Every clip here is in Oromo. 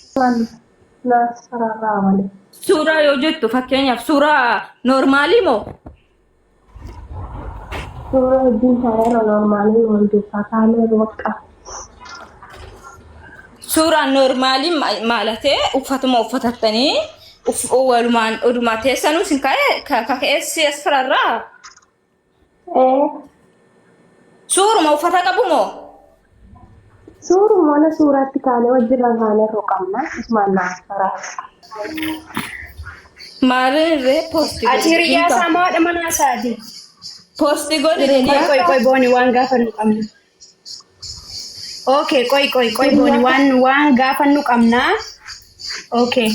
Waan na sararraa malee. Suuraa yoo jettu fakkeenyaaf suuraa noormaalii moo? Suuraa wajjin taa'eera noormaalii wal duukaa kaaneeru bakka. Suuraa noormaalii maalatee uffatuma uffatattanii walumaan odumaa teessanuu sin ka'ee kaka'ee si as firarraa? Ee. Suuruma uffata qabu moo? Suuruma mana suuraatti kaanee wajjirra kaanee qabna. Isumaan naa faraara. Maaliin ree poosti Ati godhi hiriyaa jedhiin isaa moo haadha manaa isaati? Poosti godhi Qoy jedhiin. qoy qoy booni waan gaafannu qabna. Okay qoy qoy qoy booni waan waan gaafannu qabna. Okay.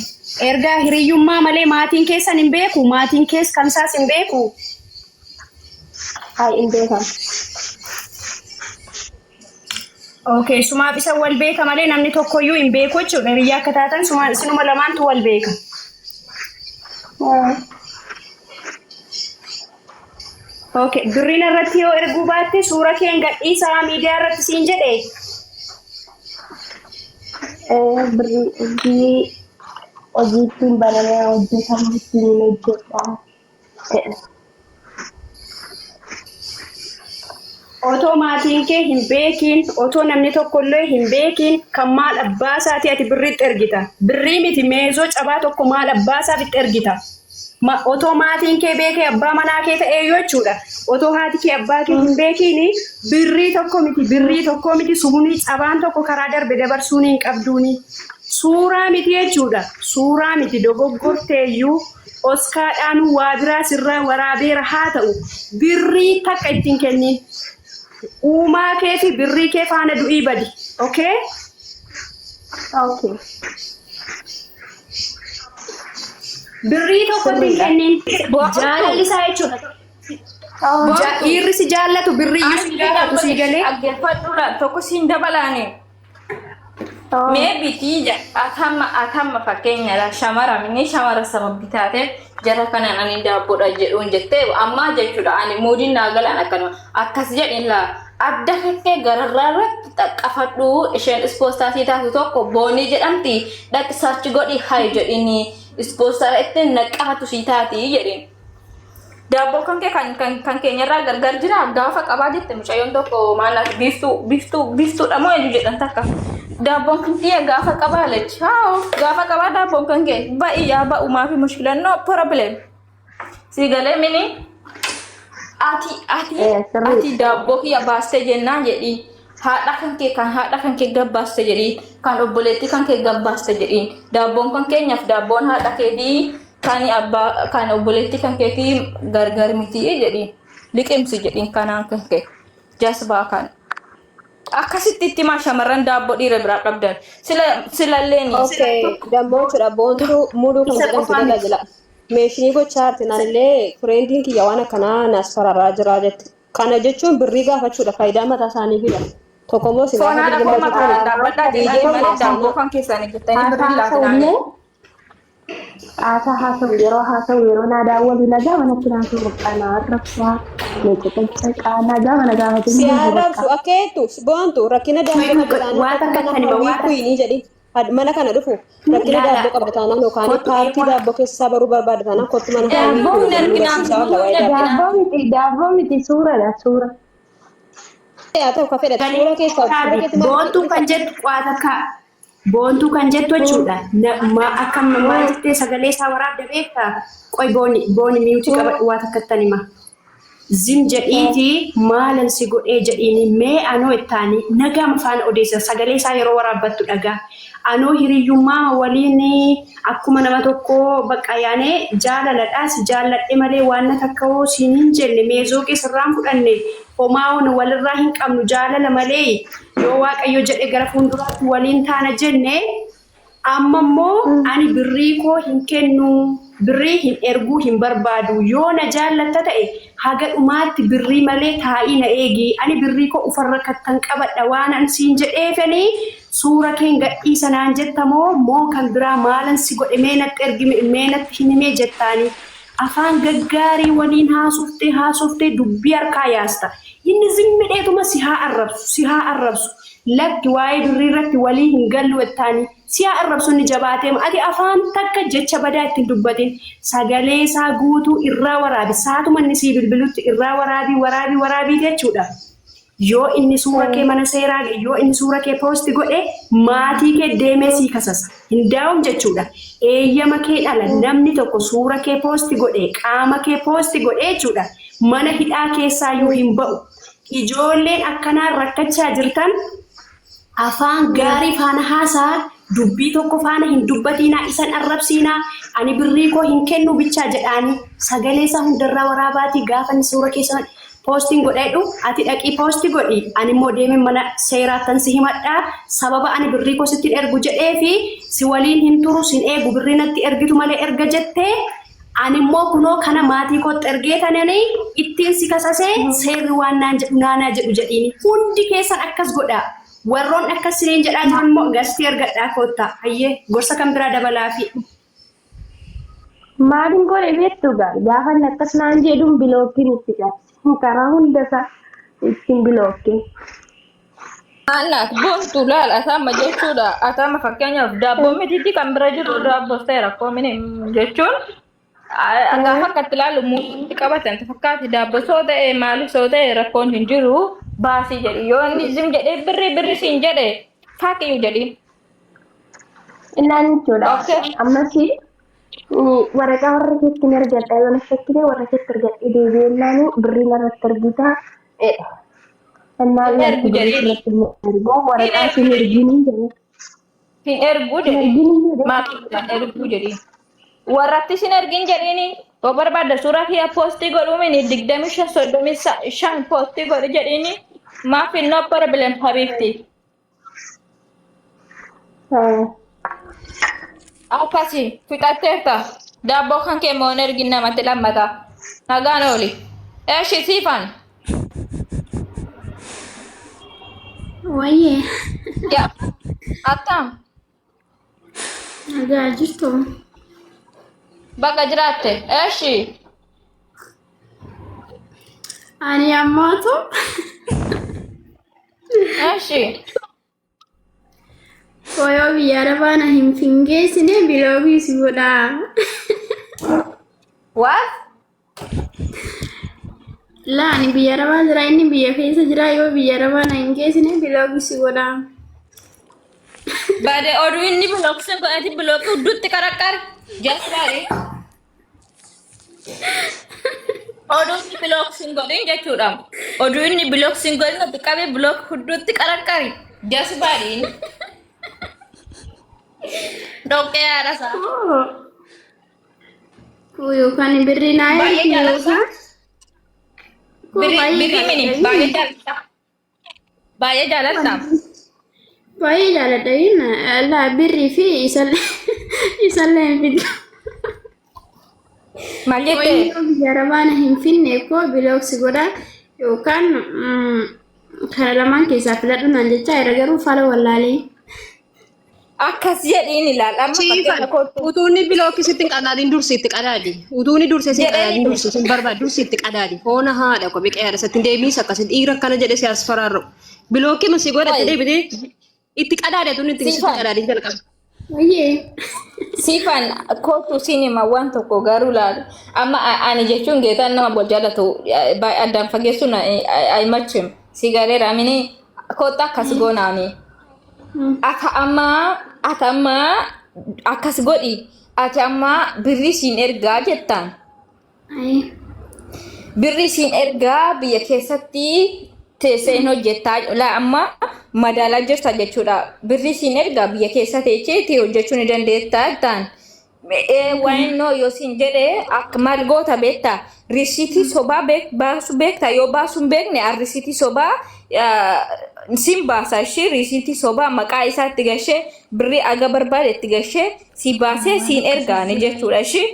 Ergaa hiriyyummaa malee maatiin keessan hin beeku maatiin kees kan isaas hin beeku. Ay hin beekan. Okay sumaaf isa wal beeka malee namni tokkoyyuu hin beeku jechuudha hiriyyaa akka taatan sumaan isinuma lamaantu wal beeka. Okay, birriin irratti yoo erguu baatte suura keen gadhiisaa miidiyaa irratti siin jedhe. Ee birrii hojii hojii ittiin banamee hojjetamu ittiin hin hojjedha jedhe. Otoo maatiin kee hin beekiin, otoo namni tokkollee hin beekiin kan maal abbaa isaatii ati birriitti ergita. Birrii miti meezoo cabaa tokko maal abbaa isaaf itti ergita. Ma, otoo maatiin kee beekee abbaa manaa kee ta'ee iyyuu jechuudha. Otoo haati kee abbaa kee hin beekiin birrii tokko miti birrii tokko miti sumunii cabaan tokko karaa darbe dabarsuun hin qabduuni. Suuraa miti jechuudha. Suuraa miti dogoggorteeyyuu oskaadhaanuu waa biraa sirraa waraabeera haa ta'u birrii takka ittiin kenniin. Uumaa kee fi birrii kee faana du'ii badi. Okay? Okay. Birrii tokko itti hin Sirriidha. kennin. Boontu. Jaalalli isaa jechuudha. Boontu. Dhiirri si jaallatu birrii iyyuu si gaafatu sii galee. Dhaggeeffadhu laal tokko siin dabalaani. Mee bitii atamma atamma fakkeenyadha shamara minni shamara sababbi taateef jara kanaan ani daabboodha jedhuun jettee ammaa jechuudha ani muudiin naa galaan akkanuma akkas jedhin laa adda kekkee gararraa irratti xaqqafadhu isheen ispoostaa sii taatu tokko boonii jedhamti dhaqi sarchi godhi hayi jedhini ispoostaa ittiin naqqafatu sii taati jedhin. Daabboo kan kee kan kan kan keenyarraa gargar jira gaafa qabaa jette mucayyoon tokko maal naaf biiftuu biiftuu biiftuudha moo eenyu jedhan takka. Daabboon kan kiyya gaafa qabaa lechi haa gaafa qabaa daabboon kan kee ba'i yaa ba'u maafi mushkilan no problem. Si galee mini ati ati Eh, sirrii. ati daabboo kiyya baastee jennaan jedhii haadha kan kee kan haadha kan kee gabbaaste jedhii kan obboleettii kan kee gabbaaste jedhiin daabboon kan keenyaaf daabboon haadha keetii kan abbaa kan obboleettii kan keetii gargar miti jedhiin liqimsi jedhiin kanaan kan kee jasbaa kan akkasitti itti himaa shamarran daabboo dhiira biraa qabdan sila silalleen Okay, dammoo jechuudha. Boontuu muluu kan Isa jedhamtu qofaa miti. tajaajila. Meeshinii gochaa jirti. Naanillee fireendiin kiyya waan akkanaa naas fararraa jira jetti. Kana jechuun birrii gaafachuudha. Faayidaa mataa isaaniifidha. Tokko immoo isin foon gaafa haadha bilbila koo mataa hojjetan dhaabbadhaa jedhanii viidiyoo malee daabboo haasa'u. kan keessanii jettanii birrii Haasaa laatinaa haasa'ullee haasaa haasa'u yeroo haasa'u yeroo naa daawwatu nagaa manatti naa ta'u bakka naa arrabsaa na caqacaqaa nagaa mana gaafate Si hin beeku arrabsu bakka. akka jettu boontu rakkina daabboo qabda taanaan Waa kottu takka mana kan hima hawwii waa takka kuyiinii jedhi. Mana kana dhufu rakkina laala daabboo qabda taanaan yookaan kottu paartii eewwa daabboo keessa isaa baruu barbaada taanaan kottu mana hawwii Daabboo kuyiinii hin jedhi nu arginaa barsiisaa muluu walla hin waa'ee daabboo. arginaa. Daabboo miti suuradha suura. Haa ta'u ka fedhate suura keessaa suura keetti maal Boontuu kan jettu waa takka boontuu kan jettu jechuudha. Akka maal jettee sagalee isaa waraabda beektaa? Qoy booni booni miyuutii qabadhu waa takka ittan hima. Zim jedhiiti maalan si godhee jedhiini mee anoo ittaani nagaama faana odeessa sagalee isaa yeroo waraabbattu dhagaa. Anoo hiriyyummaama waliin akkuma nama tokkoo bakka yaanee jaalaladha si jaalladhe malee waan na takkawoo siin hin jenne meezooqee sirraan fudhanne homaa walirraa hin qabnu jaalala malee yoo waaqayyo jedhe gara fuulduraatti waliin taana jenne amma immoo ani birrii koo hin kennu birrii hin erguu hin barbaadu yoo na jaallatta ta'e haga dhumaatti birrii malee taa'ii na eegi ani birrii koo ufarra kattan qabadha waan an siin jedheefani suura keen gadhiisa naan jetta moo moo kan biraa maalan si godhe mee natti ergi mee natti himimee jettaani afaan gaggaarii waliin haasoftee haasoftee dubbii harkaa yaasta inni zimmidheetuma si haa arrabsu si haa arrabsu lakki waa'ee birrii irratti walii hin gallu jettaani. Si haa arrabsu inni jabaatee ati afaan takka jecha badaa ittiin dubbatin. Sagalee isaa guutuu irraa waraabi. Saatuma inni sii bilbilutti irraa waraabii waraabii waraabii jechuudha. Yoo inni suura kee mana seeraa ga'e, yoo inni suura kee post godhe, maatii kee deemee sii kasasa. Hindaa'uun jechuudha. Eeyyama kee dhala namni tokko suura kee post godhe, qaama kee post godhe jechuudha. Mana hidhaa keessaayyuu hin ba'u. Ijoolleen akkanaan rakkachaa jirtan afaan gaarii faana haasaa, dubbii tokko faana hin dubbatiinaa, isan arrabsiinaa, ani birrii koo hin kennu bichaa jedhaanii sagalee isaa hundarraa waraabaatii gaafa inni suura keessa postiin godhadhu, ati dhaqii post godhi, ani immoo deemee mana seeraattan si himadhaa, sababa ani birrii koo sitti ergu jedhee fi si waliin hin turu, sin eegu, birrii natti ergitu malee erga jettee, ani immoo kunoo kana maatii kootti ergee tananii ittiin si kasasee seerri waan naan jedhu naanaa jedhu jedhiini. Hundi keessan akkas godhaa. Warroon akkas siniin jedhaa jiran immoo gastii ergadhaa koottaa. Hayyee, gorsa kan biraa dabalaafi. Maalin godhe beektu gaa? Gaafa inni akkas naan jedhuun blockiin itti cabse. Karaa hundasaa ittiin blockee. Annaas boontu laal atama jechuudha. Atama fakkeenyaaf daabboo mitiitti kan bira jiru daabboo ta'e rakkoo mini jechuun gaafa akkatti ilaalu muuzitti qabatan fakkaati, daabboo soo ta'e maali soo ta'e rakkoon hin jiru, baasii jedhi. Yoo inni zim jedhee birrii birrii siin jedhe, fuck you jedhi. Innaan jechuudha. Okay. Ammas waraqaa warra keetti ni argadha. Yoo na shakkite warra keetti argadhe deebi'ennaan birrii narratti argita. Innaan Hin ergu lakki birrii jedhiin. irratti hin ergu, waraqaa sin erginii jedhe. Hin ergu Hin jedhi. erginii jedhe. Maaf hin ergu jedhi. Warratti sin ergin jedhiini. Yoo barbaadde suuraa kiyya post godhuu mini 25 35 post godhi jedhiini. Maaf no problem habibti. Akkasi fixatteerta. Daabboo kan kee immoo hin ergin namatti lammata. Nagaan ooli. Eeshi siifan. Wayyee. Yaa. Attam. Nagaa jirtu. Bakka jiraatte. Eeshi. Ani ammootu Eeshi. Koyoo biyya arabaa na hin fingeessine blockii si godhaa. What? Laa, ani biyya arabaa jira, inni biyya keessa jira, yoo biyya arabaa na hin geessine blockii si godhaa. Bade oduu inni block sin godhati blockii hudduutti qaraqqar. Jasbaari. Oduu inni block sin godhin jechuudha. Oduu inni block sin godhin ati qabee block hudduutti qaraqqari. Jasbaariin. Dhoqqee haadha isaa. Yookaan birrii naa Baay'ee ergi jaalladha. yookaan koo Birrii baay'ee birrii mini jaalladha. baay'ee jaalladha. Baay'ee jaalladha. Baay'ee jaalladha inni laa birrii fi isallee hin fiddu. Maal jettee? Yoo biyya arabaa na hin finne koo block si godha yookaan kana lamaan keessaa filadhu naan jechaa jira, garuu fala wallaalee. Akkas jedhiin ilaal. Amma Siifan fakkeenya kootu. utuu inni blockii sitti hin qadaadin dursi itti qadaadi. Utuu inni dursee si hin Jedhee qadaadin dursi sin barbaadu dursi itti qadaadi. Foona haadha ko biqee haadha sitti hin deebiis akkasi dhiira akkana jedhe si as faraarra'u. Blockii ma si godhate Qoy. deebitee itti qadaade tun itti sitti Siifan. qadaadin jalqaba. Wayyee. Siifan, kootu sinima waan tokko garuu laal. Amma ani jechuun geetaan nama wal jaalatu baay'ee addaan fageessuun ayimachim. Si galeera mini kootu akkas goonaani. Ati ammaa ati ammaa akkas godhi. Ati ammaa birrii siin ergaa jettaan. Birrii siin ergaa, biyya keessatti teessee hin hojjettaa laa, amma madaalaa jirta jechuudha. Birrii siin ergaa, biyya keessa teecheetti hojjechuu ni dandeettaa jettaan. Waan noo yoo siin jedhe akka maal goota beektaa? Risiitii sobaa baasuu beektaa? Yoo baasuu hin beekne risiitii sobaa siin baasa ishee, risiitii sobaa maqaa isaa itti gashee, birrii aga barbaade itti gashee si baasee siin ergaani jechuudha ishee.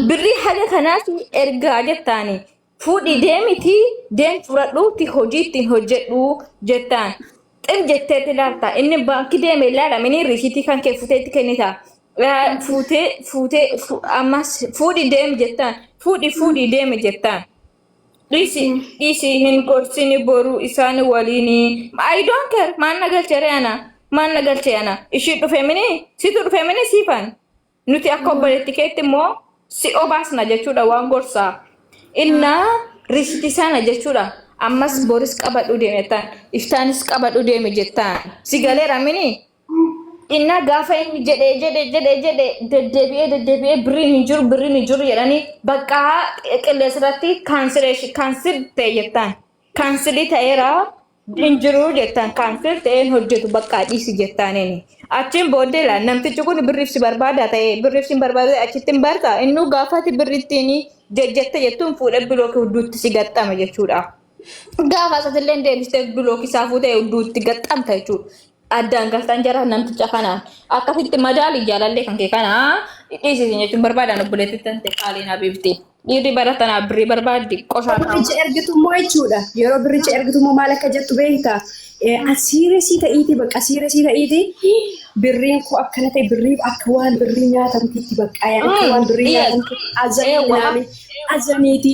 Birrii haga kanaa si ergaa jettaani. Fuudhi deemiti, deem fudhadhuuti hojii ittiin hojjedhu jettaan. Xim jetteetti ilaalta. Inni baankii deeme ilaalamini risiitii kan kee fuuteetti kennita. Fuutee fuutee ammas fuudhi deemi jettaan. Fuudhi fuudhi deemi jettaan. Dhiisi dhiisi, hin gorsini, boruu isaan waliini. I don't care, maan na galchere ana. Maal na galchee ana? Ishii dhufe mini? Situ dhufe mini siifan? Nuti akka obboleetti keetti immoo si obaasna jechuudha waan gorsaa. Innaa risti sana jechuudha. Ammas boris qabadhu deemi jettaan. Iftaanis qabadhu deemi jettaan. Si galeera mini? Innaa gaafa inni jedhee jedhee jedhee jedhee deddeebi'ee deddeebi'ee birriin hin jiru birriin hin jiru jedhanii bakka qilleensa irratti cancel ta'e jettaan. Cancel ta'eera hin jiru jettaan cancel ta'een hojjetu bakka dhiisi jettaaniini. Achiin booddee laa namtichi kun birriif si barbaada ta'e birriif si barbaada ta'e achitti hin barta innuu gaafati birrittiin jejjette jettuun fuudhee block hudduutti si gaxxame jechuudha. Gaafa isatillee deebistee block isaa fuutee hudduutti gaxxamta jechuudha. Addaan galtan jara namticha kanaan akkasitti madaali jaalallee kan kee kana dhiisisin jechuun barbaadan obboleettii tante qaaliin habiibti. Dhiirri baratanaa birrii barbaaddi qoshaa Birricha ergitu immoo jechuudha. Yeroo birricha ergitu immoo maal akka jettu beektaa? Serious ta'iiti bakka serious ta'iiti birriin koo akkana ta'e birrii akka waan birrii nyaatamtiitti bakka akka waan birrii nyaatamti azanii naami azaniiti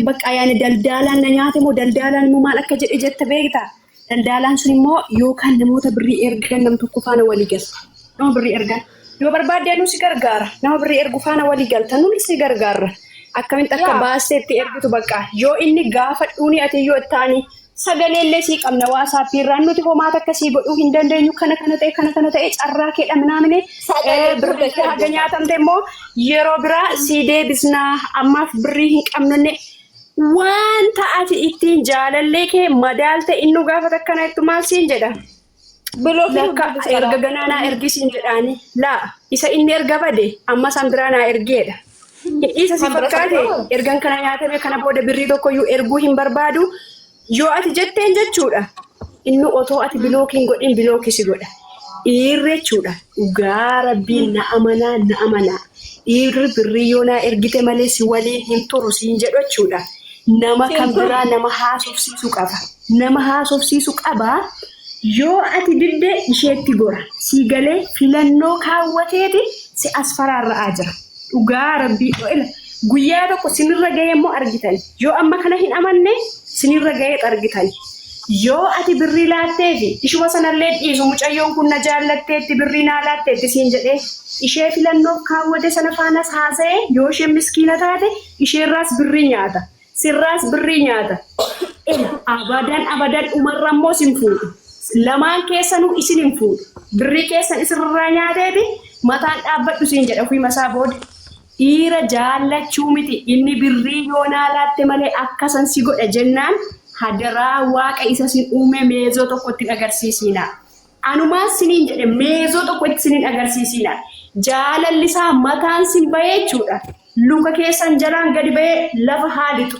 bakka yaani daldaalaan na nyaate moo daldaalaan immoo maal akka jedhe jette beektaa? Daldaalaan sun immoo yookaan namoota birrii ergan nam tokko faana walii galta. Nama birrii ergan. Yoo barbaadde nu si gargaara. Nama birrii ergu faana walii galta. Nuni si gargaara. Akkamitti akka baastee itti ergitu bakka. Yoo inni gaafa dhuuni ati yoo ittaani sagalee illee sii qabna WhatsApp irraan nuti homaata akka sii godhuu hin dandeenyu kana kana ta'e kana kana ta'e carraa keedha minaamine birrii haga nyaatamte immoo yeroo biraa sii deebisnaa ammaaf birrii hin qabnunne wanta ati ittiin jaalallee kee madaalte innu gaafa akkana jettu maal siin jedha? Block Lakka erga ganaa naa ergi siin jedhaani. Laa isa inni erga bade amma san biraa naa ergeedha. Isa si fakkaate ergan kana nyaatame kana booda birrii tokkoyyuu erguu hin barbaadu. Yoo ati jetteen jechuudha. Inni otoo ati block hin godhin block si godha. Dhiirri jechuudha. Dhugaa rabbiin na amanaa na amanaa. Dhiirri birrii yoo naa ergite malee si waliin hin turu siin jedhu jechuudha. Nama kan biraa nama haasofsiisu qaba. Nama haasofsiisu qaba. Yoo ati didde isheetti gora. Sii galee filannoo kaawwateeti si as faraarra'aa jira. Dhugaa rabbii ila guyyaa tokko sinirra gahee immoo argitan. Yoo amma kana hin amanne sinirra gahee argitan. Yoo ati birrii laatteefi ishuma sanallee dhiisu mucayyoon kun na jaallatteetti birrii naa laatteetti siin jedhee ishee filannoof kaawwate sana faanas haasa'ee yoo isheen miskiina taate isheerraas birrii nyaata. Sirraas birrii nyaata. Ila abadan abadan dhumarra immoo sin fuudhu. Lamaan keessanuu isin hin fuudhu. Birrii keessan isirraa nyaateeti mataan dhaabbadhu siin jedha ofii masaa booda. Dhiira jaallachuu miti inni birrii yoo naa laatte malee akkasan si godha jennaan hadaraa waaqa isa sin uume meezoo tokkotti agarsiisiina. Anumaan siniin jedhe meezoo tokkotti siniin agarsiisiina. Jaalalli isaa mataan sin bahee jechuudha. Luka keessan jalaan gadi bahee lafa haa lixu.